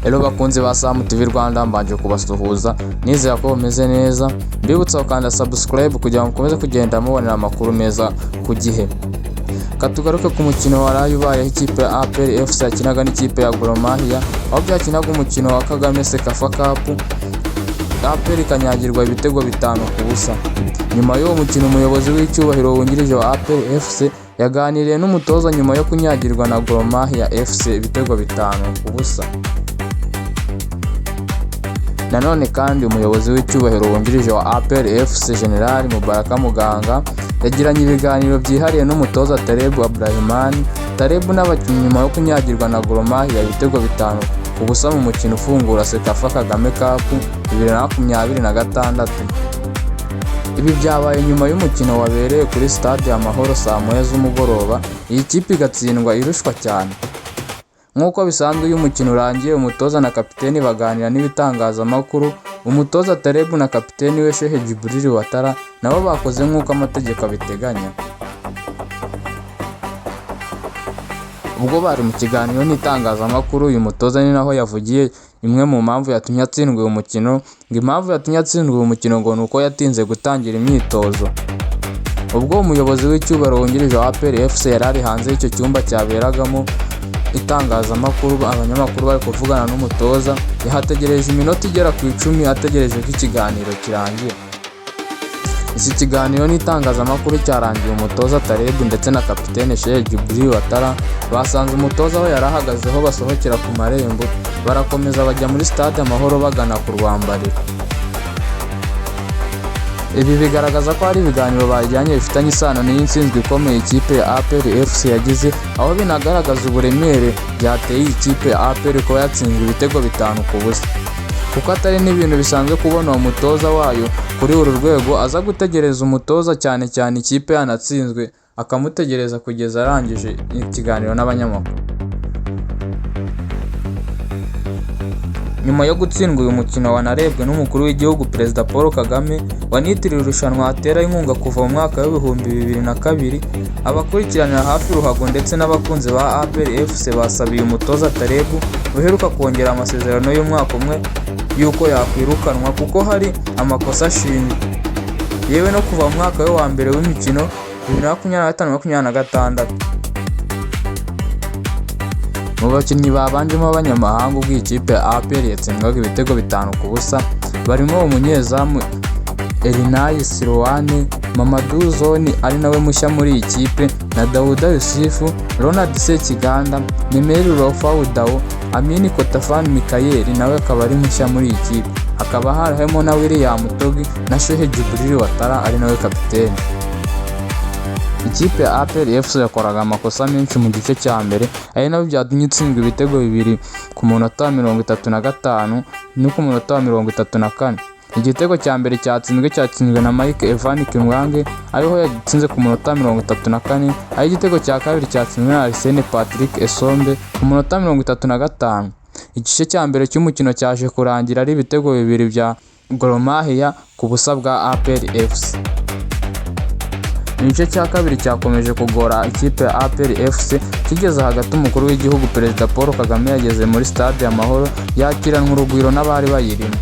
Hello bakunzi ba Sam TV Rwanda, mbanje kubasuhuza, nizera ko bumeze neza. Mbibutsa gukanda subscribe kugira ngo mukomeze kugenda mubonera amakuru meza ku gihe. Katugaruke ku mukino waraye ubayeho, ikipe ya APR FC yakinaga n'ikipe ya Gor Mahia, aho byakinaga umukino wa Kagame CECAFA Cup, APR ikanyagirwa ibitego 5-0. Nyuma y'uwo mukino, umuyobozi w'icyubahiro wungirije wa APR FC yaganiriye n'umutoza nyuma yo kunyagirwa na Gor Mahia FC ibitego 5-0. Nanone kandi, umuyobozi w'icyubahiro wungirije wa APR FC, General Mubaraka Muganga, yagiranye ibiganiro byihariye n'umutoza Taleb Abdurahman Taleb n'abakinnyi nyuma yo kunyagirwa na Gor Mahia ibitego 5-0 mu mukino ufungura CECAFA Kagame Cup 2026. Ibi byabaye nyuma y'umukino wabereye kuri Stade Amahoro saa 1 z'umugoroba, iyi kipe igatsindwa irushwa cyane. Nk'uko bisanzwe, iyo umukino urangiye umutoza na kapiteni baganira n'ibitangazamakuru, umutoza Taleb na kapiteni we Sheikh Djibril Ouattara nabo bakoze nk'uko amategeko abiteganya. Ubwo bari mu kiganiro n'itangazamakuru, uyu mutoza ni naho yavugiye imwe mu mpamvu yatumye atsindwa uyu mukino. Ngo impamvu yatumye atsindwa uyu mukino ngo ni uko yatinze gutangira imyitozo. Ubwo umuyobozi w'icyubahiro wungirije wa APR FC yari ari hanze y'icyo cyumba cyaberagamo itangazamakuru, abanyamakuru bari kuvugana n'umutoza, yahategereje iminota igera ku 10 ategereje ko ikiganiro kirangira. Iki kiganiro n'itangazamakuru cyarangiye umutoza Taleb ndetse na kapitene Sheikh Djibril Ouattara basanze umutoza aho yari ahagazeho, basohokera ku marembo, barakomeza bajya muri Stade Amahoro bagana ku rwambariro. Ibi bigaragaza ko hari ibiganiro bajyanye bifitanye isano n'iyi ntsinzwi ikomeye ikipe ya APR FC yagize, aho binagaragaza uburemere byateye iyi kipe ya APR kuba yatsinzwe ibitego 5-0, kuko atari n'ibintu bisanzwe kubona uwo mutoza wayo kuri uru rwego aza gutegereza umutoza, cyane cyane ikipe yanatsinzwe, akamutegereza kugeza arangije ikiganiro n'abanyamakuru. Nyuma yo gutsindwa uyu mukino wanarebwe n'umukuru w'igihugu Perezida Paul Kagame, wanitiriwe irushanwa atera inkunga kuva mu mwaka w'2002, abakurikiranira hafi ruhago ndetse n'abakunzi ba APR FC basabiye umutoza Taleb uheruka kongera amasezerano y'umwaka umwe y'uko yakwirukanwa kuko hari amakosa ashinjwa. Yewe no kuva mu mwaka we wa mbere w'imikino 2025-2026. Mu bakinnyi babanjemo b'abanyamahanga ubwo iyi kipe ya APR yatsindwaga ibitego 5-0 barimo umunyezamu Elnay Siroane, Mamadou Zoni ari nawe mushya muri iyi kipe, na Dauda Yussif, Ronald Sekiganda, Memel Dao, Amini Kotafan Michael nawe akaba ari mushya muri iyi kipe. Hakaba harimo na William Togi na Sheikh Djibril Ouattara ari nawe kapiteni. Ikipe ya APR FC yakoraga amakosa menshi mu gice cya mbere, ari nabyo byatumye itsindwa ibitego bibiri ku munota wa 35 no ku munota wa 34. Igitego cya mbere cyatsinzwe na Mike Evan Kimwange, ariho yagitsinze ku munota wa 34, aho igitego cya kabiri cyatsinzwe na Arsene Patrick Essombe ku munota 35. Igice cya mbere cy'umukino cyaje kurangira ari ibitego bibiri bya Gor Mahia ku busa bwa APR FC. Igice cya kabiri cyakomeje kugora ikipe ya APR FC, kigeze hagati umukuru w'igihugu Perezida Paul Kagame yageze muri Stade Amahoro, yakiranwa urugwiro n'abari bayirimo.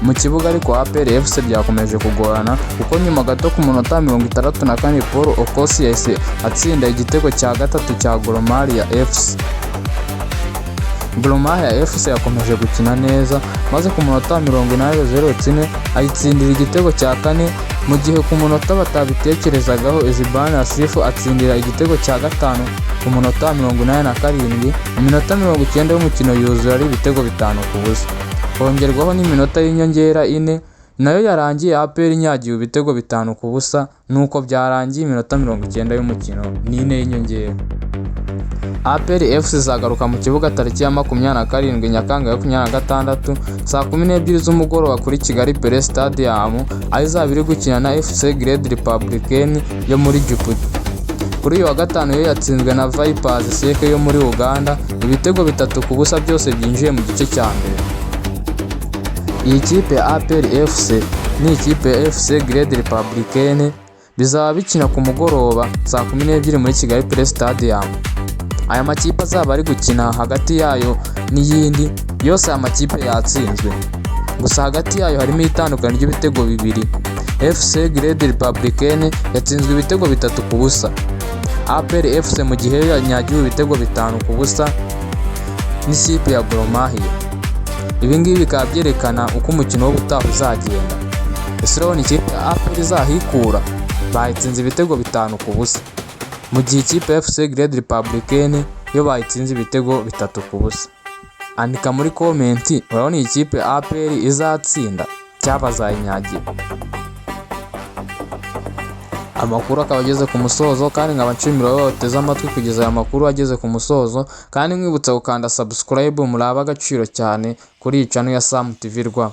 Mu kibuga ariko APR FC byakomeje kugorana, kuko nyuma gato ku munota 64 Paul Okosi yahise atsinda igitego cya gatatu cya Gor Mahia FC. Gor Mahia FC yakomeje gukina neza, maze ku munota wa 80 0 ayitsindira igitego cya kane, mu gihe ku munota batabitekerezagaho Ezibani Asifu atsindira igitego cya gatanu ku munota wa 87. Iminota 90 y'umukino yuzura ari ibitego 5-0, hongerwaho n'iminota y'inyongera ine nayo yarangiye APR inyagiwe ibitego 5-0. Nuko byarangiye iminota 90 y'umukino n'ine y'inyongera. APR FC izagaruka mu kibuga tariki ya 27 Nyakanga 2026 saa 12 z'umugoroba kuri Kigali Pele Stadium, aho izaba iri gukina na FC Garde Republicaine yo muri Djibouti. Kuri uyu wa gatanu yo yatsinzwe na Vipers SC yo muri Uganda ibitego 3-0, byose byinjiye mu gice cya mbere. Iyi kipe ya APR FC ni ikipe ya FC Garde Republicaine bizaba bikina ku mugoroba saa 12 muri Kigali Pele Stadium. Aya makipe azaba ari gukina hagati yayo n'iyindi yose, aya makipe yatsinzwe, gusa hagati yayo harimo itandukaniro ry'ibitego 2. FC Garde Républicaine yatsinzwe ibitego 3-0. APR FC mu gihe yo yanyagiwe ibitego 5-0 n'ikipe ya Gor Mahia. Ibi ngibi bikaba byerekana uko umukino w'ubutaha uzagenda. Ese urabona ikipe ya APR izahikura? Bayitsinze ibitego 5-0, mu gihe ikipe ya FC Garde Républicaine yo bayitsinze ibitego 3-0. Andika muri comment, urabona iyi kipe APR izatsinda cyangwa bazayinyagira? Amakuru akaba ageze ku musozo, kandi nkaba nshimira wowe wateze amatwi kugeza aya makuru ageze ku musozo, kandi nkwibutsa gukanda subscribe. Murabe agaciro cyane kuri iyi channel ya Sam TV Rwa.